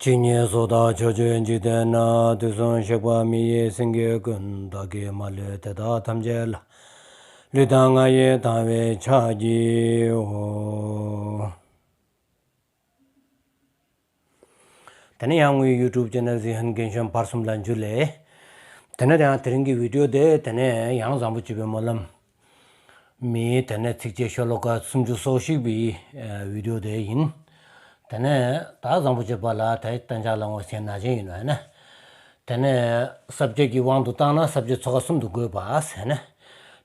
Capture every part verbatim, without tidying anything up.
ཇི་སྙེད་སུ་དག་ཕྱོགས་བཅུའི་འཇིག་རྟེན་ན། དུས་གསུམ་གཤེགས་པ་མི་ཡི་སེང་གེ་ཀུན། བདག་གིས་མ་ལུས་དེ་དག་ཐམས་ཅད་ལ། ལུས་དང་ངག་ཡིད་དང་བས་ཕྱག་བགྱིའོ། དེ་ནས་ཡང་ངའི་ཡུ་ཊུབ་ཅེ་ནལ་གཟིགས་མཁན་རྒན་གཞོན་བར་གསུམ་ལ་འཇུ་ལེ། དེ་ནས་ཡང་དེ་རིང་གི་བི་ཌིའོ་དེ་དེ་ནས་ཡང་བཟང་པོ་སྤྱོད་པའི་སྨོན་ལམ། མིའི་དེ་ནས་ཚིགས་བཅད་ཤོ་ལོ་ཀ་སུམ་ཅུ་སོ་གཅིག་པའི་ཨ་བི་ཌིའོ་དེ་ཡིན། དེ་ནས་ད་བཟང་པོ་སྤྱོད་པ་ལ་ད་གཏན་འཇགས་ལ་ངོ་ཤེས་ན་ཅན་ཡིན་ནོ་ཡ་ན། དེ་ནས་ས་བཅད་ཀྱི་དབང་དུ་བཏང་ན་ས་བཅད་ཚོ་ཀ་གསུམ་དུ་བགོས་པ་ཟེར་ན།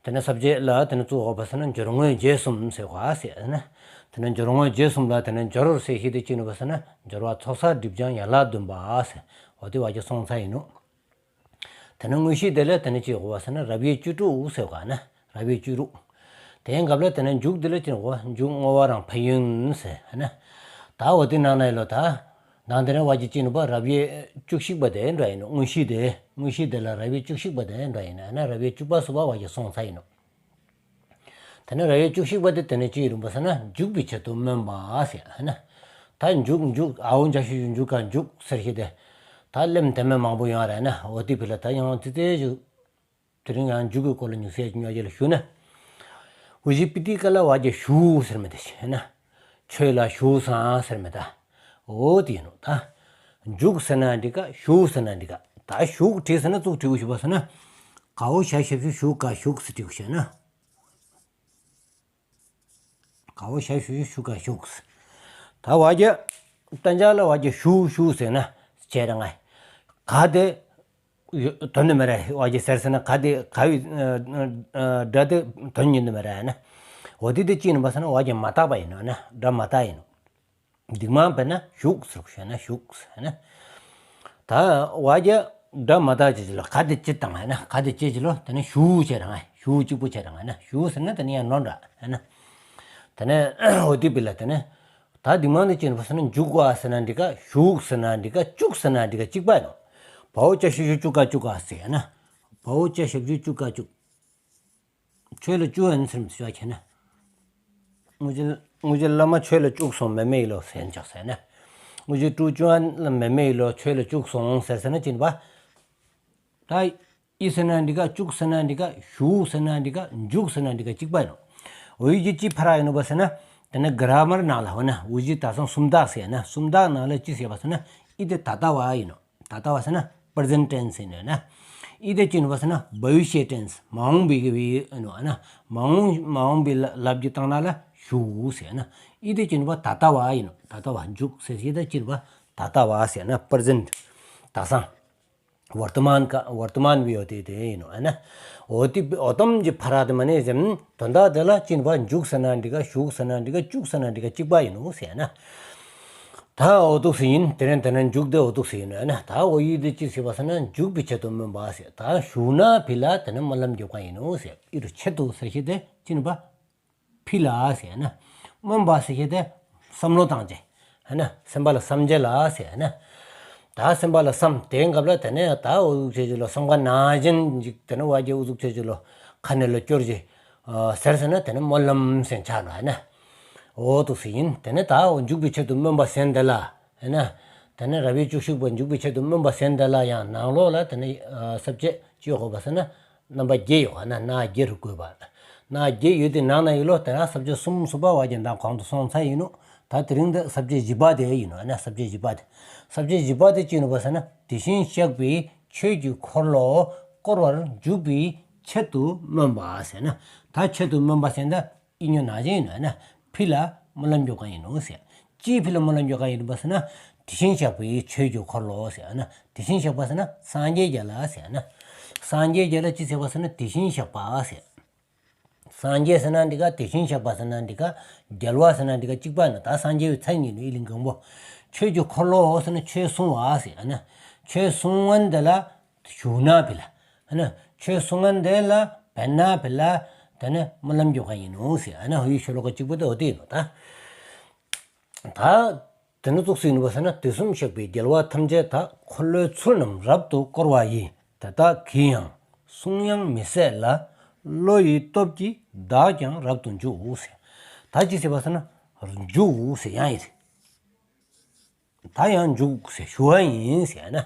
དེ་ནས་ས་བཅད་ལ་དེ་ནས་བཙུགས་འོག་པ་ཟེར་ན་སྦྱོར་དངོས་རྗེས་གསུམ་ཟེར་བ་ཟེར་ན། དེ་ནས་སྦྱོར་དངོས་རྗེས་གསུམ་ལ་དེ་ནས་སྦྱོར་ཟེར་ཤེས་དེ་ཅི་ནོ་བ་ཟེར་ན་སྦྱོར་བ་ཚོགས་བསགས་སྒྲིབ་སྦྱང་ཡན་ལག་བདུན་པ་ཟེར། འོ་དེ་བ་ཀྱི་སོང་ཚ་ཡིན་ནོ། དེ་ནས་དངོས་གཞི་དེ་ལ་དེ་ནས་ཅི་གོ་བ་ཟེར་ན་རབ་དབྱེ་བཅུ་དྲུག་ཟེར་བ་ན་རབ་དབྱེ་བཅུ་དྲུག་དེའི་སྐབས་ལ་དེ་ནས་མཇུག་དེ་ལ་ཅི་གོ་བ་མཇུག་བསྔོ་བ་རང་ཕན་ཡོན་ཟེར་ན། ད་འོ་དེ་ནང་ན་ཡི་ལོ་ད། ནང་དེ་ནས་བ་ཀྱི་ཅི་ནོ་བ་རབ་དབྱེ་བཅུ་གཅིག་པ་དེ་འདྲ་ཡིན་ནོ། དངོས་གཞི་དེ་དངོས་གཞི་དེ་ལ་རབ་དབྱེ་བཅུ་གཅིག་པ་དེ་འདྲ་ཡིན་ན་ན་རབ་དབྱེ་བཅུ་པ་སུ་བ་བ་ཀྱི་སོང་ཚ་ཡིན་ནོ། དེ་ནས་རབ་དབྱེ་བཅུ་གཅིག་པ་དེ་དེ་ནས་ཅི་ཡིན་པ་ཟེར་ན་འཇུག་པའི་ཆེད་དུ་སྨོན་པ་ཟེར་ན། ད་འཇུག་འཇུག་ཨའོ་འཇའ་ཤུ་ཞུ་འཇུག་ག་འཇུག་ཟེར་ཤེས་དེ། ད་ལེམ་དེ་མེ་མང་པོ་ཡོང་རེད་ན་འོ་དེ་ཕི་ལ་ད་ཡང་ཙི་ཙི་ཞུ། དེ་རིང་ཡང་འཇུག་གི་སྐོར་ལ་ཉུག་སའི་ཉོ་རྒྱུ་ལ་ཞུ་ན། ཝི་ཇི་པི་ཏི་ཀ་ལ་བ་ཀྱི་ཞུ་ཟེར་མི་དེ་ཤེས་ན། ཆོས་ལ་ཞུགས་སོང་ཟེར་མི་ད། འོ་དེ་ཡིན་ནོ་ད། འཇུག་ཟེར་ན་འགྲིག་ག་ཞུགས་ཟེར་ན་འགྲིག་ག་ད་ཞུགས་བྲིས་ཟེར་ན་ཙུག་བྲིས་གོ་ཞུ་བ་ཟེར་ན། གའོ་ཞ་ཞབས་ཞུ་ཞུགས་ག་ཞུགས་ཟེར་བྲིས་གོ་ཤེས་ན། གའོ་ཞ་ཞུ་ཞུ་ཞུགས་ག་ཞུགས། ད་བ་ཀྱི། གཏན་འཇགས་ལ་བ་ཀྱི་ཞུ་ཞུ་ཟེར་ན། བྱས་ར་ང་། ག་དེ། དོན་ནི་མེད་ར་བ་ཀྱི་ཟེར་ཟེར་ན་ག་དེ་ག་བའི་སྒྲ་དེ་དོན་ཉིད་དུ་མེད་ར་ཡ་ན། འོ་དེ་དེ་ཅི་ཡིན་པ་ཟེར་ན་བ་ཀྱི་མ་དག་པ་ཡིན་ནོ་ན་སྒྲ་མ་དག་ཡིན་ནོ། འདིག་མ་བས་ན་ཞུགས་ཟེར་ཞེ་ན་ཞུགས་ཟེར་ན། ད་བ་ཀྱི་སྒྲ་མ་དག་ཅི་ཅི་ལོ་ག་དེ་ཅི་དང་ཡ་ན་ག་དེ་ཅི་ཅི་ལོ་དེ་ནི་ཞུ་བྱས་ར་ང་ཞུ་གཅིག་པུ་བྱས་ར་ང་ན་ཞུ་ཟེར་ན་དེ་ནི་ཡང་ནོར་འདྲ་ཡ་ན། དེ་ནས་འོ་དེ་བི་ལ་དེ་ནས། ད་འདི་མང་དུ་ཅི་ཡིན་པ་ཟེར་ན་འཇུག་པ་ཟེར་ན་འགྲིག་ག་ཞུགས་ཟེར་ན་འགྲིག་ག་བཅུག་ཟེར་ན་འགྲིག་ག་གཅིག་པ་ཡིན་ནོ། བའོ་ཅ་ཤུ་ཞུ་བཅུག་ག་བཅུག་ག་ཟེར་ཡ་ན། བའོ་ཅ་ཞབས་ཞུ་བཅུག་ག་བཅུག་ཆོས་ལ་བཅུག་ཡ་ནི་ཟེར་མི་ཤོག་ཁྱེད་ན། དངུལ་རྗེ་དངུལ་རྗེ་བླ་མ་ཆོས་ལ་བཅུག་སོང་མེ་མེ་ཡི་ལོ་ཟེར་འཇོག་ཟེར་ན། དངུལ་རྗེ་ཀྲུ་བཅུག་ཡ་ལ་མེ་མེ་ཡི་ལོ་ཆོས་ལ་བཅུག་སོང་ཟེར་ཟེར་ན་ཅི་ཡིན་པ། ད། ཨི་ཟེར་ན་འགྲིག་ག་བཅུག་ཟེར་ན་འགྲིག་ག་ཞུགས་ཟེར་ན་འགྲིག་ག་འཇུག་ཟེར་ན་འགྲིག་ག་གཅིག་པ་ཡིན་ནོ། འོ་ཡི་གི་ཅི་ཕ་ར་ཡིན་ནོ་བ་ཟེར་ན། དེ་ནི་གྷ་ར་མར་ནང་ལ་འོ་ན་འུ་ཅི་ད་སང་སུམ་རྟགས་ཟེར་ན་སུམ་རྟགས་ནང་ལ་ཅི་ཟེར་བ་ཟེར་ན་ཨི་དེ་ད་ལྟ་བ་ཡིན་ནོ། ད་ལྟ་བ་ཟེར་ན་པར་ཟེན་ཊེན་སི་ཡིན་ནོ་ན། ཨི་དེ་ཅི་ཡིན་བ་ཟེར་ན་བ་ཝི་ཤེ་ཊེན་སི་མ་འོངས་པའི་གི་བི་ཡིན་ནོ་ན། མ་འོངས་མ་འོངས་པའི་ལ་ལབ་ཀྱི་སྟངས་ན་ལ་ཞུགས་ཟེར་ན། ཨི་དེ་ཅི་ཡིན་བ་ད་ལྟ་བ་ཡིན་ནོ། ད་ལྟ་བ་འཇུག་ཟེར་ཤེས་ད་ཅི་ཡིན་བ་ད་ལྟ་བ་ཟེར་ན་པར་ཟེན་ཊི་ད་སང་། བར་ཏ་མན་ཀ་བར་ཏ་མན་བི་ཡོད་དེ་དེ་ཡིན་ནོ་ཨ་ན། འོ་དེ་འོ་དམ་གྱི་ཕ་ར་དེ་མ་ནེ་ཟེར་དོན་དག་དེ་ལ་ཅི་ཡིན་བ་འཇུག་ཟེར་ན་འགྲིག་ག་ཞུགས་ཟེར་ན་འགྲིག་ག་བཅུག་ཟེར་ན་འགྲིག་ག་གཅིག་པ་ཡིན་ནོ་ཟེར་ན། ད་འོ་ཏོག་སི་ཡིན་དེ་རིང་དེ་ན་འཇུག་དེ་འོ་ཏོག་སི་ཡིན་ནོ་ཨ་ན། ད་འོ་ཡི་དེ་ཅི་ཟེར་བ་ཟེར་ན་འཇུག་པའི་ཆེད་དུ་སྨོན་པ་ཟེར། ད་ཞུགས་ན་ཕི་ལ་དེ་ན་སྨོན་ལམ་རྒྱོབ་ག་ཡིན་ནོ་ཟེར། ཨི་རུ་ཆེད་དུ་ཟེར་ཤེས་དེ་ཅི་ཡིན་བ། ཕི་ལ་ཟེར་ན། སྨོན་པ་ཟེར་ཤེས་དེ་བསམ་བློ་བཏང་བྱས། ཧ་ན་སེམས་པ་ལ་བསམ་བྱས་ལ་ཟེར་ན། ད་སེམས་པ་ལ་བསམ་དེའི་སྐབས་ལ་དེ་ནས་ད་འུ་ཟུག་བྱེད་ཀྱི་ལོ་བསམ་ག་ན་བཞིན་ཅིག་དེ་ནས་བ་རྒྱ་འུ་ཟུག་བྱེད་ཀྱི་ལོ་ཁ་ནས་ལོ་སྐྱོར་གྱི། ཟེར་ཟེར་ན་དེ་ནས་སྨོན་ལམ་ཟེར་ཆགས་ལ་ཧ་ན། འོ་ཏོག་སི་ཡིན་དེ་ནས་ད་འཇུག་པའི་ཆེད་དུ་སྨོན་པ་ཟེར་འདི་ལ་ཧ་ན། དེ་ནས་རབ་དབྱེ་བཅུ་གཅིག་པ་འཇུག་པའི་ཆེད་དུ་སྨོན་པ་ཟེར་འདི་ལ་ཡང་ནང་ལོགས་ལ་དེ་ནས་ས་བཅད་ཅི་ཡོད་གོ་བ་ཟེར་ན། རྣམ་པ་བརྒྱད་ཡོད་ཨ་ན་སྣ་བརྒྱད་རུ་བགོས་པ། སྣ་བརྒྱད་ཡོད་དེ་ནང་ན་ཡོད་ལོ་དེ་རང་ས་བཅད་གསུམ་གསུམ་པ་བ་རྒྱ་འདང་གོང་དུ་སོང་ཚར་ཡིན་ནོ། ད་དེ་རིང་འདི་ས་བཅད་བཞི་པ་དེ་ཡིན་ནོ་ཨ་ན་ས་བཅད་བཞི་པ་དེ། ས་བཅད་བཞི་པ་དེ་ཅི་ཡིན་ནོ་བ་ཟེར་ན་དེ་བཞིན་གཤེགས་པའི་ཆོས་ཀྱི་འཁོར་ལོ་བསྐོར་བར་འཇུག་པའི་ཆེད་དུ་སྨོན་པ་ཟེར་ན། ད་ཆེད་དུ་སྨོན་པ་ཟེར་ན་ཨི་ཉོ་ན་ཅན་ཡིན་ནོ་ཨ་ན། ཕི་ལ་སྨོན་ལམ་རྒྱོབ་ག་ཡིན་ནོ་ཟེར། ཅིའི་ཕི་ལ་སྨོན་ལམ་རྒྱོབ་ག་ཡིན་པ་ཟེར་ན། དེ་བཞིན་གཤེགས་པའི་ཆོས་ཀྱི་འཁོར་ལོ་ཟེར་ན། དེ་བཞིན་གཤེགས་པ་ཟེར་ན་སངས་རྒྱས་རྒྱལ་ལ་ཟེར་ན། སངས་རྒྱས་རྒྱལ་ལ་ཅི་ཟེར་བ་ཟེར་ན་དེ་བཞིན་གཤེགས་པ་ཟེར། སངས་རྒྱས་ཟེར་ན་འདི་ག་དེ་བཞིན་གཤེགས་པ་ཟེར་ན་འདི་ག་རྒྱལ་བ་ཟེར་ན་འདི་ག་གཅིག་པ་ན་ད་སངས་རྒྱས་པའི་མཚན་ཉིད་ནི་ཨི་ལིང་གང་པོ། ཆོས་ཀྱི་འཁོར་ལོ་ཟེར་ན་ཆོས་གསུང་བ་ཟེར་ན། ཆོས་གསུང་བ་འདི་ལ། ཞུགས་ན་ཕི་ལ། ཨ་ན། ཆོས་གསུང་ངན་དེ་ལ་བན་ན་ཕི་ལ། དེ་ནས་སྨོན་ལམ་རྒྱོབ་ག་ཡིན་ནོ་ཟེར། ཨ་ན་ཧོ་ཡི་ཤོ་ལོ་ཀ་གཅིག་པོ་དེ་འོ་དེ་ཡིན་ནོ་ད། ད། དེ་ནི་ཙུགས་སུ་ཡིན་པ་ཟེར་ན་དུས་གསུམ་གཤེགས་པའི་རྒྱལ་བ་ཐམས་ཅད་དག་འཁོར་ལོའི་ཚུལ་རྣམས་རབ་ཏུ་བསྐོར་བ་ཡི། དེ་དག་གིས་ཡང་གསུང་དབྱངས་མི་ཟད་ལ། བློ་ཡི་སྟོབས་ཀྱིས་བདག་ཀྱང་རབ་ཏུ་འཇུག་ཟེར། ད་ཅི་ཟེར་བ་ཟེར་ན། འཇུག་ཟེར་ཡང་ཡིན། ད་ཡང་འཇུག་ཟེར་ཞུ་བ་ཡིན་ཟེར་ན།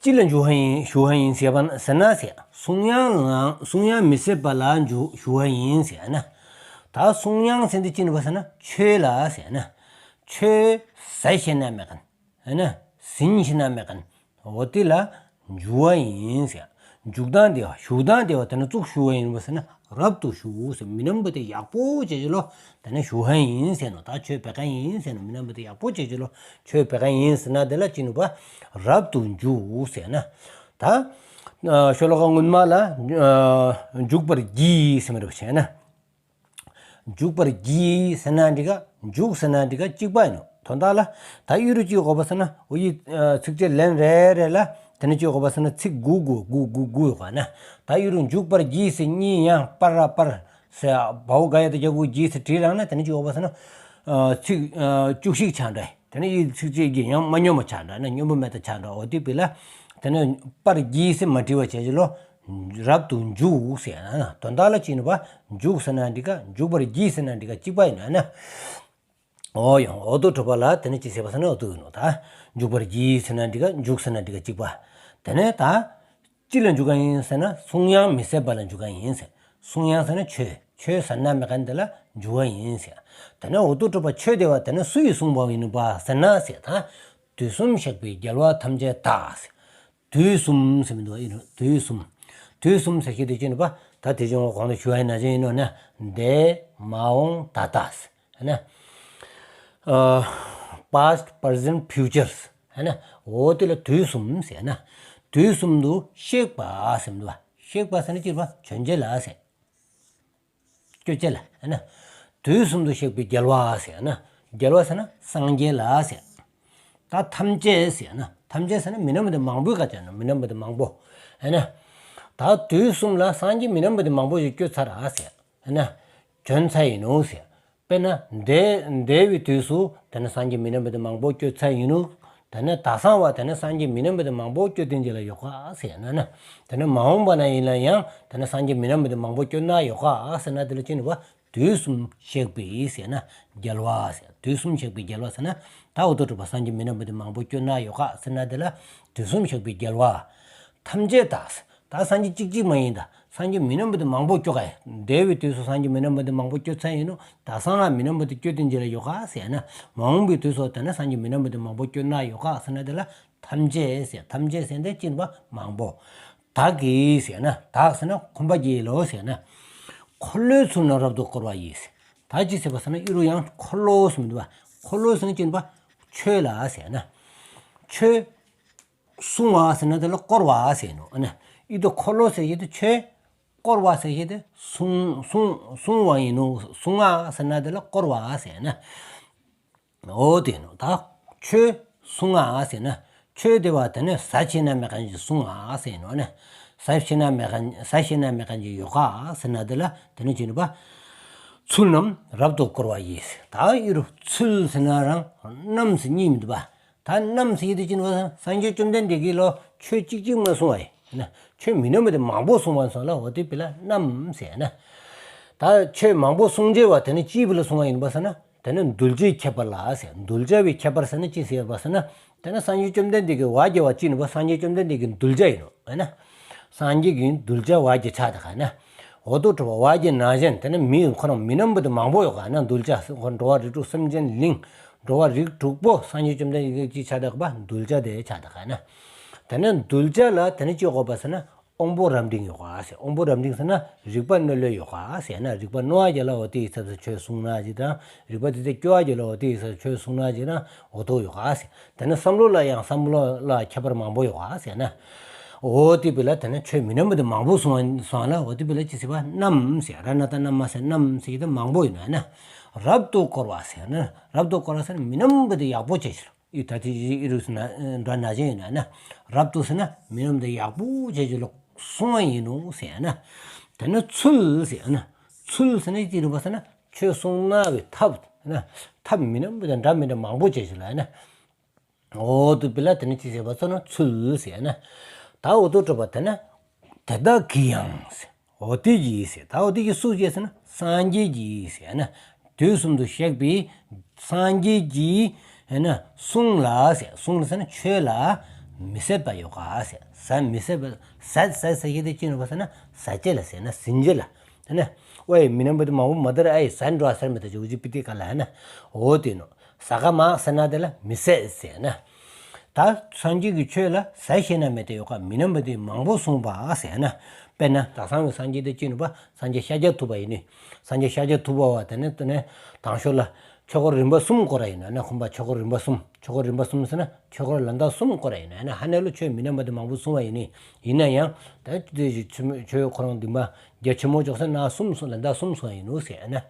ཅི་ལ་འཇུག་པ་ཡིན་ཞུ་བ་ཡིན་ཟེར་བ་ཟེར་ན་ཟེར། གསུང་དབྱངས་ལ་གསུང་དབྱངས་མི་ཟད་པ་ལ་འཇུག་ཞུ་བ་ཡིན་ཟེར་ན། ད་གསུང་དབྱངས་ཟེར་འདི་ཅི་ནི་བ་ཟེར་ན་ཆོས་ལ་ཟེར་ན། ཆོས་ཟེར་ཤེས་ན་མེད་མཁན། ཟེར་ན་ཟིན་ཤེས་ན་མེད་མཁན། འོ་དེ་ལ་འཇུག་པ་ཡིན་ཟེར། འཇུག་སྟངས་དེ་བ་ཞུགས་སྟངས་དེ་བ་དེ་ནི་ཙུག་ཞུ་བ་ཡིན་པ་ཟེར་ན་རབ་ཏུ་ཞུགས་ཟེར། མི་རྣམ་པ་དེ་ཡག་པོ་བྱེད་ཀྱི་ལོ། དེ་ནི་ཞུ་བ་ཡིན་ཟེར་ནོ། ད་ཆོས་འབད་མཁན་ཡིན་ཟེར་ནོ། མི་རྣམ་པ་དེ་ཡག་པོ་བྱེད་ཀྱི་ལོ། ཆོས་འབད་མཁན་ཡིན་ཟེར་ན་དེ་ལ་ཅི་ནུ་བ་རབ་ཏུ་འཇུག་ཟེར་ན། ད་ཤོ་ལོ་ཀ་སྔོན་མ་ལ་འཇུག་པར་བགྱི་ཟེར་མི་རབ་བྱས་ན། འཇུག་པར་བགྱི་ཟེར་ན་འགྲིག་ག་འཇུག་ཟེར་ན་འགྲིག་ག་གཅིག་པ་ཡིན་ནོ། དོན་དག་ལ་ད་ཡུ་རུ་གཅིག་དགོས་པ་ཟེར་ན་འོ་ཡི་ཚིགས་བཅད་ལན་རེ་རེ་ལ་དེ་ནི་གཅིག་དགོས་པ་ཟེར་ན་ཚིག་དགུ་དགུ་དགུ་དགུ་དགུ་ཡོད་ག་ན། ད་ཡུ་རུ་འཇུག་པར་བགྱི་ཟེར་གཉིས་ཡང་པར་ར་པར་ཟེར་བའོ་ག་ཡ་ད་རྒྱ་གུ་བགྱི་ཟེར་བྲིས་རང་ན་དེ་ནི་གཅིག་དགོས་པ་ཟེར་ན་ཚིག་བཅུ་གཅིག་ཆགས་འདྲ། དེ་ནས་ཡིད་ཚིག་གཅིག་གིས་ཡང་མ་སྙོམས་པ་ཆགས་འདྲ་ན་སྙོམས་པ་མེད་པ་ཆགས་འདྲ། འོ་དེ་བི་ལ་དེ་ནས་པར་བགྱི་ཟེར་མ་བྲིས་པ་བྱས་ཀྱི་ལོ། རབ་ཏུ་འཇུག་ཟེར་ན་དོན་དག་ལ་ཅི་ནུ་བ་འཇུག་ཟེར་ན་འགྲིག་ག་འཇུག་པར་བགྱི་ཟེར་ན་འགྲིག་ག་གཅིག་པ་ཡིན་ན། འོ་ཡང་འོ་དོ་གྲུབ་པ་ལ་དེ་ནས་ཅི་ཟེར་བ་ཟེར་ན་འོ་དོ་ཡིན་ནོ། ད་འཇུག་པར་བགྱི་ཟེར་ན་འགྲིག་ག་འཇུག་ཟེར་ན་འགྲིག་ག་གཅིག་པ། དེ་ནས་ད། ཅི་ལ་འཇུག་ག་ཡིན་ཟེར་ན་གསུང་དབྱངས་མི་ཟད་པ་ལ་འཇུག་ག་ཡིན་ཟེར། གསུང་དབྱངས་ཟེར་ན་ཆོས། ཆོས་ཟེར་ན་མེད་མཁན་དེ་ལ་འཇུག་པ་ཡིན་ཟེར། དེ་ནས་འོ་དོ་གྲུབ་པ་ཆོས་དེ་བ་དེ་ནས་སུ་ཡིས་གསུངས་པ་ཡིན་པ་ཟེར་ན་ཟེར་ད། དུས་གསུམ་གཤེགས་པའི་རྒྱལ་བ་ཐམས་ཅད་བདག་ཟེར། དུས་གསུམ་ཟེར་མི་འདུག་ཡིན་ནོ། དུས་གསུམ། དུས་གསུམ་ཟེར་ཤེས་དེ་ཅི་ནུ་བ་ད་དེ་བཞིན་གོང་དུ་ཞུ་བ་ཡིན་ན་ཅི་ཡིན་ནོ་ན་འདས་མ་འོངས་ད་ལྟ་ཟེར། ཧ་ན། past, present, futures. ཧ་ན། འོ་དེ་ལ་དུས་གསུམ་ཟེར་ན། དུས་གསུམ་དུ་གཤེགས་པ་ཟེར་མི་འདུག་བ། གཤེགས་པ་ཟེར་ན་ཅི་རེད་བ། བྱོན་བྱེད་ལ་ཟེར། སྐྱོད་བྱེད་ལ། ཧ་ན། དུས་གསུམ་དུ་གཤེགས་པའི་རྒྱལ་བ་ཟེར་ན། རྒྱལ་བ་ཟེར་ན་སངས་རྒྱས་ལ་ཟེར། ད་ཐམས་ཅད་ཟེར་ན། ཐམས་ཅད་ཟེར་ན་མི་རྣམ་པ་དེ་མང་པོའི་ཁ་ཅན་ནོ། མི་རྣམ་པ་དེ་མང་པོ། ཧ་ན། ད་དུས་གསུམ་ལ་སངས་རྒྱས་མི་རྣམ་པ་དེ་མང་པོ་ཞིག་སྐྱོད་ཚར་ར་ཟེར། ཧ་ན། བྱོན་ཚར་ཡིན་ནོ་ཟེར། དཔེར་ན་འདས་འདས་པའི་དུས་སུ་དེ་ནི་སངས་རྒྱས་མི་རྣམ་པ་དེ་མང་པོ་སྐྱོད་ཚར་ཡིན་ནོ། དེ་ནི་ད་སང་བ་དེ་ནི་སངས་རྒྱས་མི་རྣམ་པ་དེ་མང་པོ་སྐྱོད་དེ་འཇིག་ལ་ཡོད་ག་ཟེར་ན་ན། དེ་ནི་མ་འོངས་པ་ན་ཡིན་ལ་ཡང་དེ་ནི་སངས་རྒྱས་མི་རྣམ་པ་དེ་མང་པོ་སྐྱོད་ན་ཡོད་ག་ཟེར་ན་དེ་ལ་ཅི་ནུ་བ་དུས་གསུམ་གཤེགས་པའི་ཟེར་ན་རྒྱལ་བ་ཟེར། དུས་གསུམ་གཤེགས་པའི་རྒྱལ་བ་ཟེར་ན་ད་འོ་དོ་གྲུབ་པ་སངས་རྒྱས་མི་རྣམ་པ་དེ་མང་པོ་སྐྱོད་ན་ཡོད་ག་ཟེར་ན་དེ་ལ་དུས་གསུམ་གཤེགས་པའི་རྒྱལ་བ། ཐམས་ཅད་བདག་ཟེར། ད་སངས་རྒྱས་གཅིག་གཅིག་མ་ཡིན་ད། སངས་རྒྱས་མི་རྣམ་པ་དེ་མང་པོ་སྐྱོད་ག་ཡ། འདས་པའི་དུས་སུ་སངས་རྒྱས་མི་རྣམ་པ་དེ་མང་པོ་སྐྱོད་ཚར་ཡིན་ནོ། ད་སང་ང་མི་རྣམ་པ་དེ་སྐྱོད་དེ་འཇིག་ལ་ཡོད་ག་ཟེར་ན། མ་འོངས་པའི་དུས་སུ་དེ་ན་སངས་རྒྱས་མི་རྣམ་པ་དེ་མང་པོ་སྐྱོད་ན་ཡོད་ག་ཟེར་ན་དེ་ལ་ཐམས་ཅད་ཟེར། ཐམས་ཅད་ཟེར་དེ་ཅི་ནུ་བ་མང་པོ། བདག་གིས་ཟེར་ན་བདག་ཟེར་ན་ཁོམ་པ་གྱིས་ལོ་ཟེར་ན། འཁོར་ལོའི་ཚུལ་རྣམས་རབ་ཏུ་བསྐོར་བ་ཡིས་ཟེར། ད་ཅི་ཟེར་བ་ཟེར་ན་ཨི་རུ་ཡང་འཁོར་ལོ་ཟེར་མི་འདུག་བ། འཁོར་ལོ་ཟེར་ན་ཅི་ནུ་བ་ཆོས་ལ་ཟེར་ན། ཆོས། གསུང་བ་ཟེར་ན་དེ་ལ་བསྐོར་བ་ཟེར་ནོ། ཨ་ནི་ཨི་དོ་འཁོར་ལོ་ཟེར་ཡེ་དེ་ཆོས། བསྐོར་བ་ཟེར་ཡེ་དེ་གསུང་གསུང་གསུང་བ་ཡིན་ནོ། གསུང་བ་ཟེར་ན་དེ་ལ་བསྐོར་བ་ཟེར་ན། འོ་དེ་ནོ། ད་ཆོས་གསུང་བ་ཟེར་ན་ཆོས་དེ་བ་དེ་ནི་ཟ་ཆེ་ན་མེད་མཁན་གྱི་གསུང་བ་ཟེར་ནོ། ཨ་ནི་ཟ་ཆེ་ན་མེད་མཁན་ཟ་ཆེ་ན་མེད་མཁན་གྱི་ཡོད་ག་ཟེར་ན་དེ་ལ་དེ་ནི་ཅི་ནུ་བ། ཚུལ་རྣམས་རབ་ཏུ་བསྐོར་བ་ཡིས། ད་ཨི་རུ་ཚུལ་ཟེར་ན་རང་རྣམས་ཟེར་གཉིས་མི་འདུག་བ། ད་རྣམས་ཟེར་ཡེ་དེ་ཅི་ནུ་བ་ཟེར་ན་སངས་རྒྱས་བཅོམ་ལྡན་འདས་ཀྱིས་ལོ་ཆོས་གཅིག་གཅིག་མ་གསུང་བ་ཡིན་ན། ཆོས་མི་རྣམ་པ་དེ་མང་པོ་གསུང་བ་སོང་ལ་འོ་དེ་བི་ལ་རྣམས་ཟེར་ན། ད་ཆོས་མང་པོ་གསུང་བྱེད་བ་དེ་ནི་ཅིའི་བི་ལ་གསུང་བ་ཡིན་པ་ཟེར་ན། དེ་ནི་གདུལ་བྱའི་ཁྱད་པར་ལ་ཟེར། གདུལ་བྱ་བའི་ཁྱད་པར་ཟེར་ན་ཅི་ཟེར་བ་ཟེར་ན། དེ་ནི་སངས་རྒྱས་བཅོམ་ལྡན་འདས་ཀྱི་བ་རྒྱལ་བ་ཅི་ནུ་བ་སངས་རྒྱས་བཅོམ་ལྡན་འདས་ཀྱི་གདུལ་བྱ་ཡིན་ནོ། ཨ་ན། སངས་རྒྱས་ཀྱི་གདུལ་བྱ་བ་རྒྱལ་ཆགས་དེ་ག་ན། འོ་དོ་གྲུབ་པ་བ་རྒྱལ་ནང་བཞིན་དེ་ནི་མི་ཁོ་རང་མི་རྣམ་པ་དེ་མང་པོ་ཡོད་ག་ན། གདུལ་བྱ་འགྲོ་བ་རིགས་དྲུག་སེམས་ཅན་གླིང་། འགྲོ་བ་རིགས་དྲུག་པོ་སངས་རྒྱས་བཅོམ་ལྡན་འདས་ཀྱི་ཆགས་དེ་ག་བ་གདུལ་བྱ་དེ་ཆགས་དེ་ག་ན། དེ་ནི་གདུལ་བྱ་ལ་དེ་ནི་ཅི་ཡོད་པ་ཟེར་ན། དབང་པོ་རབ་འབྲིང་ཡོད་ག་ཟེར། དབང་པོ་རབ་འབྲིང་ཟེར་ན་རིག་པ་རྣོ་ལོས་ཡོད་ག་ཟེར་ན། རིག་པ་རྣོ་བ་རྒྱལ་ལ་འོ་དེའི་ཚབ་ས་ཆོས་གསུང་ན་ཅི་དང་། རིག་པ་དེ་དེ་སྐྱོ་བ་རྒྱལ་ལ་འོ་དེའི་ཚབ་ས་ཆོས་གསུང་ན་ཅི་དང་། འོ་དོ་ཡོད་ག་ཟེར། དེ་ནི་བསམ་བློ་ལ་ཡང་བསམ་བློ་ལ་ཁྱད་པར་མང་པོ་ཡོད་ག་ཟེར་ན། འོ་དེ་བི་ལ་དེ་ནི་ཆོས་མི་རྣམ་པ་དེ་མང་པོ་གསུང་བ་སོང་ལ་འོ་དེ་བི་ལ་ཅི་ཟེར་བ་རྣམས་ཟེར། ར་ན་ད་རྣམ་མ་ཟེར། རྣམས་ཟེར་གྱི་དེ་མང་པོ་ཡིན་ན་ན། རབ་ཏུ་བསྐོར་བ་ཟེར་ན། རབ་ཏུ་བསྐོར་བ་ཟེར་ན་མི་རྣམ་པ་དེ་ཡག་པོ་བྱས་ཤིག་ཨི་ད་དེ་ཨི་རུ་ཟེར་ན་འདྲ་ན་ཅན་ཡིན་ན་ན། རབ་ཏུ་ཟེར་ན་མི་རྣམ་པ་དེ་ཡག་པོ་བྱས་ཀྱི་ལོ་གསུང་བ་ཡིན་ནོ་ཟེར་ན། དེ་ནི་ཚུལ་ཟེར་ན། ཚུལ་ཟེར་ན་ཅི་རུ་བ་ཟེར་ན་ཆོས་གསུང་ན་བའི་ཐབས་ན། ཐབས་མི་རྣམ་པ་དེ་འདྲ་མི་འདྲ་མང་པོ་བྱས་ཀྱི་ལ་ན། འོ་དུ་བི་ལ་དེ་ནི་ཅི་ཟེར་བ་ཟེར་ན་ཚུལ་ཟེར་ན། ད་འོ་དུ་གྲུབ་པ་དེ་ན། དེ་དག་གིས་ཡང་ཟེར། འོ་དེ་གིས་ཟེར། ད་འོ་དེ་གིས་སུ་གིས་ཟེར་ན་སངས་རྒྱས་ཀྱིས་ཟེར་ན། དུས་གསུམ་དུ་གཤེགས་པའི་སངས་རྒྱས་ཀྱིས་ ཡང་ན་གསུང་ལ་ཟེར། གསུང་ལ་ཟེར་ན་ཆོས་ལ་མི་སྲེད་པ་ཡོད་ག་ཟེར། ཟ་མི་སྲེད་པ། ཟ་ཟ་ཟ་ཞེས་དེ་ཅི་ནུ་བ་ཟེར་ན་ཟ་བྱེད་ལ་ཟེར་ན་ཟིན་བྱེད་ལ། ཡང་ན་ཨོའི་མི་རྣམ་པ་དེ་མང་པོ་མ་དར་ཨའི་ཟ་འགྲོ་ཟེར་མི་དེ་ཇོ་ཇི་པི་ཏི་ཀ་ལ་ཡང་ན་འོ་དེ་ནོ། ཟ་ག་མ་ཟེར་ན་དེ་ལ་མི་སྲེད་ཟེར་ན། ད་སངས་རྒྱས་ཀྱི་ཆོས་ལ་ཟ་ཞེ་ན་མེད་དེ་ཡོད་ག་མི་རྣམ་པ་དེ་མང་པོ་གསུངས་པ་ཟེར་ན། དཔེར་ན་ད་སང་གི་སངས་རྒྱས་དེ་ཅི་ནུ་བ་སངས་རྒྱས་ཤཱཀྱ་ཐུབ་པ་ཡིན་ནི། སངས་རྒྱས་ཤཱཀྱ་ཐུབ་པ་བ་དེ་ནས་དེ་ནས་དང་ཤོས་ལ་ཆོས་འཁོར་རིམ་པ་གསུམ་བསྐོར་ར་ཡིན་ནོ། ཡང་ན་ཁོང་པ་ཆོས་འཁོར་རིམ་པ་གསུམ། ཆོས་འཁོར་རིམ་པ་གསུམ་ཟེར་ན་ཆོས་འཁོར་ལ་ཟླ་གསུམ་བསྐོར་ར་ཡིན་ནོ། ཡང་ན་ཧ་ནེ་ལོ་ཆོས་མི་རྣམ་པ་དེ་མང་པོ་གསུང་བ་ཡིན་ནི། ཡིན་ན་ཡང་ད་དེ་ཆོས་ཁོ་རང་འདི་མ་རྒྱ་ཆེན་མོ་ཅོག་ཟེར་ན་གསུམ་གསུང་ལ་ཟླ་གསུམ་གསུང་བ་ཡིན་ནོ་ཟེར་ན།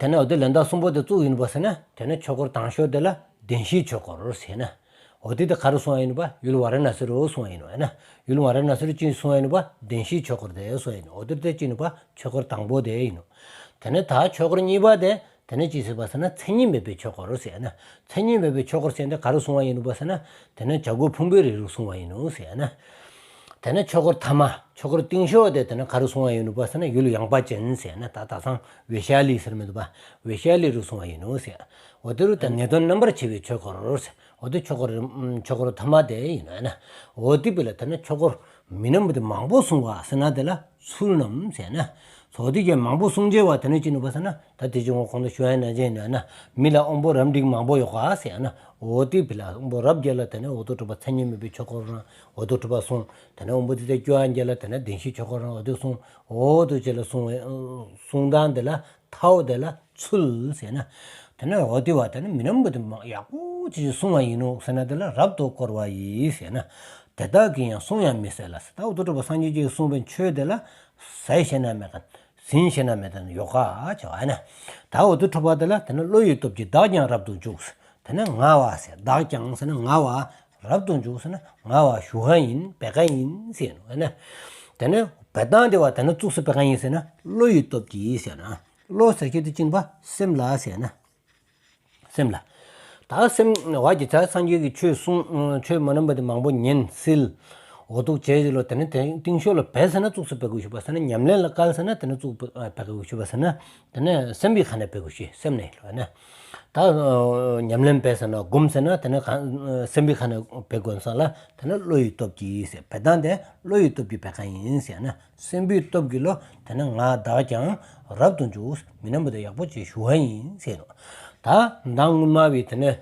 དེ་ནས་འོ་དེ་ལ་ཟླ་གསུམ་པོ་དེ་བཙུགས་ཡིན་པ་ཟེར་ན་དེ་ནས་ཆོས་འཁོར་དང་ཤོས་དེ་ལ་བདེན་བཞིའི་ཆོས་འཁོར་ཟེར་ན། འོ་དེ་དེ་ག་རུ་གསུང་བ་ཡིན་པ་ཡུལ་ཝཱ་ར་ཎ་སི་རུ་གསུང་བ་ཡིན་ནོ། ཡང་ན་ཡུལ་ཝཱ་ར་ཎ་སི་རུ་ཅི་གསུང་བ་ཡིན་པ་བདེན་བཞིའི་ཆོས་འཁོར་དེ་གསུང་བ་ཡིན་ནོ། འོ་དེ་དེ་ཅི་ཡིན་པ་ཆོས་འཁོར་དང་པོ་དེ་ཡིན་ནོ། དེ་ནས་ད་ཆོས་འཁོར་གཉིས་པ་དེ། དེ་ནས་ཅི་ཟེར་བ་ཟེར་ན་མཚན་ཉིད་མེད་པའི་ཆོས་འཁོར་ཟེར་ན། མཚན་ཉིད་མེད་པའི་ཆོས་འཁོར་ཟེར་འདི་ག་རུ་གསུང་བ་ཡིན་ནུ་བ་ཟེར་ན། དེ་ནས་བྱ་རྒོད་ཕུང་པོའི་རིགས་རུ་གསུང་བ་ཡིན་ནོ་ཟེར་ན། དེ་ནས་ཆོས་འཁོར་ཐ་མ་ཆོས་འཁོར་རྟིང་ཤོས་དེ་དེ་ནས་ག་རུ་གསུང་བ་ཡིན་ནུ་བ་ཟེར་ན་ཡུལ་ཡངས་པ་ཅན་ཟེར་ན་ད་ད་སང་ཝེ་ཤ་ལི་ཟེར་མི་འདུག་པ། ཝེ་ཤ་ལི་རུ་གསུང་བ་ཡིན་ནོ་ཟེར། འོ་དེ་རུ་དེ་ངེས་དོན་རྣམ་པར་ཕྱེ་བའི་ཆོས་འཁོར་ཟེར། འོ་དེ་ཆོས་འཁོར་ཆོས་འཁོར་ཐ་མ་དེ་ཡིན་ནོ་ན། འོ་དེ་བི་ལ་དེ་ནས་ཆོས་འཁོར་མི་རྣམ་པ་དེ་མང་པོ་གསུང་བ་ཟེར་ན་དེ་ལ་ཚུལ་རྣམས་ཟེར་ན། ཚོགས་སྡེ་གྱི་མང་པོ་གསུང་བྱེད་བ་དེ་ནས་ཅི་ནུ་བ་ཟེར་ན། ད་དེ་ཅི་ངོ་གོང་དུ་ཞུ་ཡ་ན་ཅན་ན་ན། མི་ལ་དབང་པོ་རབ་འབྲིང་མང་པོ་ཡོད་ག་ཟེར་ན། འོ་དེ་བི་ལ་དབང་པོ་རབ་བརྒྱད་ལ་དེ་ནས་འོ་དོ་གྲུབ་པ་མཚན་ཉིད་མེད་པའི་ཆོས་འཁོར་རང་འོ་དོ་གྲུབ་པ་གསུང་། དེ་ནས་དབང་པོ་དེ་དེ་སྐྱོ་བ་བརྒྱད་ལ་དེ་ནས་བདེན་བཞིའི་ཆོས་འཁོར་རང་འོ་དོ་གསུང་། འོ་དོ་བཅས་ལ་གསུང་བའི་གསུང་སྟངས་དེ་ལ་ཐའོ་དེ་ལ་ཚུལ་ཟེར་ན། དེ་ནས་འོ་དེ་བ་དེ་ནས་མི་རྣམ་པ་དེ་མ་ཡག་པོ་ཅིག་གསུང་བ་ཡིན་ནོ་ཟེར་ན་དེ་ལ་རབ་ཏུ་བསྐོར་བ་ཡིས་ཟེར་ན། དེ་དག་གིས་ཡང་གསུང་ཡང་མི་ཟད་ལ་ཟེར། ད་འོ་དོ་གྲུབ་པ་སངས་རྒྱས་ཀྱིས་གསུངས་པའི་ཆོས་དེ་ལ་ཟ་ཞེ་ན་མེད་ག་ཟིན་ཞེ་ན་མེད་དེ་ཡོད་ག་བྱ་བ་ན། ད་འོ་དོ་གྲུབ་པ་དེ་ལ་དེ་ནས་བློ་ཡི་སྟོབས་ཀྱིས་བདག་ཀྱང་རབ་ཏུ་འཇུག་ཟེར། དེ་ནས་ང་བ་ཟེར་བདག་ཀྱང་ཟེར་ན་ང་བ་རབ་ཏུ་འཇུག་ཟེར་ན་ང་བ་ཞུ་ག་ཡིན་འབད་ག་ཡིན་ཟེར་ནོ་ན། དེ་ནས་འབད་སྟངས་དེ་བ་དེ་ནས་བཙུགས་སུ་འབད་ག་ཡིན་ཟེར་ན་བློ་ཡི་སྟོབས་ཀྱིས་ཟེར་ན། བློ་ཟེར་ཁྱེད་དེ་ཅི་ནུ་བ་སེམས་ལ་ཟེར་ན། སེམས་ལ། ད་སེམས་བ་གི་ཚ་སངས་རྒྱས་ཀྱི་ཆོས་གསུང་ཆོས་མ་རྣམ་པ་དེ་མང་པོ་ཉན་སིལ། འོ་དོ་བྱས་ལོ་དེ་ནས་དེ་རྟིང་ཤོས་ལ་འབད་ཟེར་ན་བཙུགས་སུ་འབད་དགོས་ཞུ་བ་ཟེར་ན་ཉམས་ལེན་ལ་བཀལ་ཟེར་ན་དེ་ནས་བཙུགས་འབད་དགོས་ཞུ་བ་ཟེར་ན། དེ་ནས་སེམས་པའི་ཁ་ནས་འབད་དགོས་ཞུ་སེམས་ནས་ལོ་ན། ད་ཉམས་ལེན་འབད་ཟེར་ན་སྒོམ་ཟེར་ན་དེ་ནས་སེམས་པའི་ཁ་ནས་འབད་དགོས་ས་ལ་དེ་ནས་བློ་ཡི་སྟོབས་ཀྱིས་ཟེར་འབད་སྟངས་དེ་བློ་ཡི་སྟོབས་ཀྱིས་འབད་ག་ཡིན་ཟེར་ན། སེམས་པའི་སྟོབས་ཀྱིས་ལོ་དེ་ནས་ང་བདག་ཀྱང་རབ་ཏུ་འཇུག་མི་རྣམ་པ་དེ་ཡག་པོ་ཅིག་ཞུ་བ་ཡིན་ཟེར་ནོ། ད་མདང་སྔོན་མ་བའི་དེ་ནས་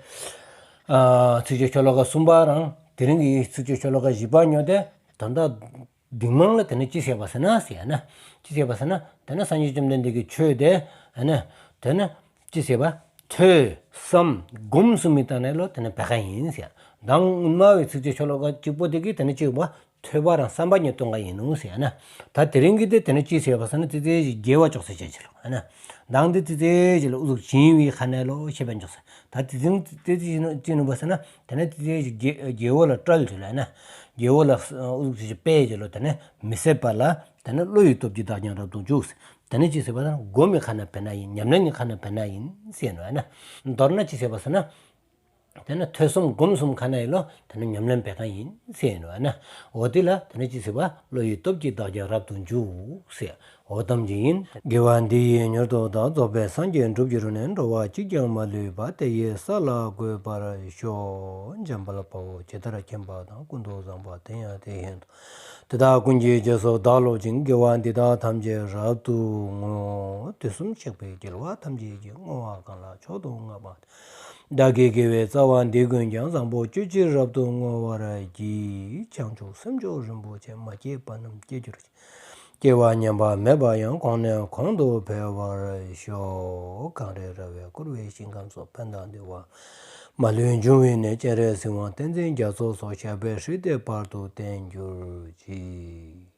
ཚིགས་བཅད་ཤོ་ལོ་ཀ་གསུམ་པ་རང་དེ་རིང་གི་ཚིགས་བཅད་ཤོ་ལོ་ཀ་བཞི་པ་ཉོ་དེ་ད་ལྟ་སྡིག་མང་ལ་དེ་ནས་ཅི་ཟེར་བ་ཟེར་ན་ཟེར་ན། ཅི་ཟེར་བ་ཟེར་ན་དེ་ནས་སངས་རྒྱས་བཅོམ་ལྡན་འདས་ཀྱི་ཆོས་དེ་ཨ་ནི་དེ་ནས་ཅི་ཟེར་བ། ཐོས་བསམ་སྒོམ་གསུམ་གྱི་སྟེང་ནས་ལོ་དེ་ནས་འབད་ག་ཡིན་ཟེར། མདང་སྔོན་མ་བའི་ཚིགས་བཅད་ཤོ་ལོ་ཀ་གཅིག་པོ་དེ་གིས་དེ་ནས་ཅི་བ། ཐོས་པ་རང་བསམ་པ་ཉིད་སྟོན་ག་ཡིན་ནོ་ཟེར་ན། ད་དེ་རིང་གི་དེ་དེ་ནས་ཅི་ཟེར་བ་ཟེར་ན་ཙི་ཙི་ཞིག་རྒྱལ་བ་ཅོག་ཟེར་བྱས་ཅི་ལོ་ཨ་ན། མདང་དེ་ཙི་ཙི་ཞིག་ལ་ཨུ་ཟུག་བྱིན་བའི་ཁ་ནས་ལོ་ཤེས་པ་འཇོག་ཟེར། ད་དེ་རིང་དེ་ཅི་ནུ་ཅི་ནུ་བ་ཟེར་ན་དེ་ནས་ཙི་ཙི་ཞིག་རྒྱལ་རྒྱལ་བོ་ལ་སྤྲུལ་ཅི་ལོ་ཨ་ན། རྒྱལ་བོ་ལ་ཨུ་ཟུག་ཅིག་སྤྲུལ་ཅི་ལོ་དེ་ནས་མི་ཟད་པ་ལ་དེ་ནས་བློ་ཡི་སྟོབས་ཀྱིས་བདག་ཀྱང་རབ་ཏུ་འཇུག་ཟེར། དེ་ནས་ཅི་ཟེར་བ་ཟེར་ན་སྒོམ་གྱི་ཁ་ནས་འབད་ན་ཡིན། ཉམས་ལེན་གྱི་ཁ་ནས་འབད་ན་ཡིན་ཟེར་ནོ་ཨ་ན། མདོར་ན་ཅི་ཟེར་བ་ཟེར་ན། དེ་ནས་ཐོས་བསམ་སྒོམ་གསུམ་ཁ་ནས་ཡིན་ལོ་དེ་ནས་ཉམས་ལེན་འབད་ག་ཡིན་ཟེར་ནོ་ཨ་ན། འོ་དེ་ལ་དེ་ནས་ཅི་ཟེར་བ་བློ་ཡི་སྟོབས་ཀྱིས་བདག་ཀྱང་རབ་ཏུ་འཇུག་ཟེར། འོ་ཙམ་གྱིས་ཡིན། དགེ་བ་འདི་ཡིས་མྱུར་དུ་བདག། རྫོགས་པའི་སངས་རྒྱས་འགྲུབ་གྱུར་ནས། འགྲོ་བ་གཅིག་ཀྱང་མ་ལུས་པ། དེ་ཡི་ས་ལ་འགོད་པར་ཤོག། འཇམ་དཔལ་དཔའ་བོས་ཇི་ལྟར་མཁྱེན་པ་དང་། ཀུན་ཏུ་བཟང་པོ་དེ་ཡང་དེ་བཞིན་དུ། དེ་དག་ཀུན་གྱི་རྗེས་སུ་བདག་སློབ་ཅིང་། དགེ་བ་འདི་དག་ཐམས་ཅད་རབ་ཏུ་བསྔོ། དུས་གསུམ་གཤེགས་པའི་རྒྱལ་བ་ཐམས་ཅད་ཀྱིས། བསྔོ་བ་གང་ལ་མཆོག་ཏུ་བསྔགས་པ། བདག་གི་དགེ་བའི་རྩ་བ་འདི་ཀུན་ཀྱང་། བཟང་པོ་སྤྱོད་ཕྱིར་རབ་ཏུ་བསྔོ་བར་བགྱི། བྱང་ཆུབ་སེམས་མཆོག་རིན་པོ་ཆེ། མ་སྐྱེས་པ་རྣམས་སྐྱེ་གྱུར་ཅིག། སྐྱེ་བ་ཉམས་པ་མེད་པ་ཡང་། གོང་ནས་གོང་དུ་འཕེལ་བར་ཤོག། གངས་རི་ར་བས་བསྐོར་བའི་ཞིང་ཁམས་སོགས། ཕན་དང་བདེ་བ་མ་ལུས་འབྱུང་བའི་གནས། སྤྱན་རས་གཟིགས་དབང་བསྟན་འཛིན་རྒྱ་མཚོ་སོགས། ཞབས་པད་སྲིད་མཐའི་བར་དུ་བརྟན་གྱུར་ཅིག།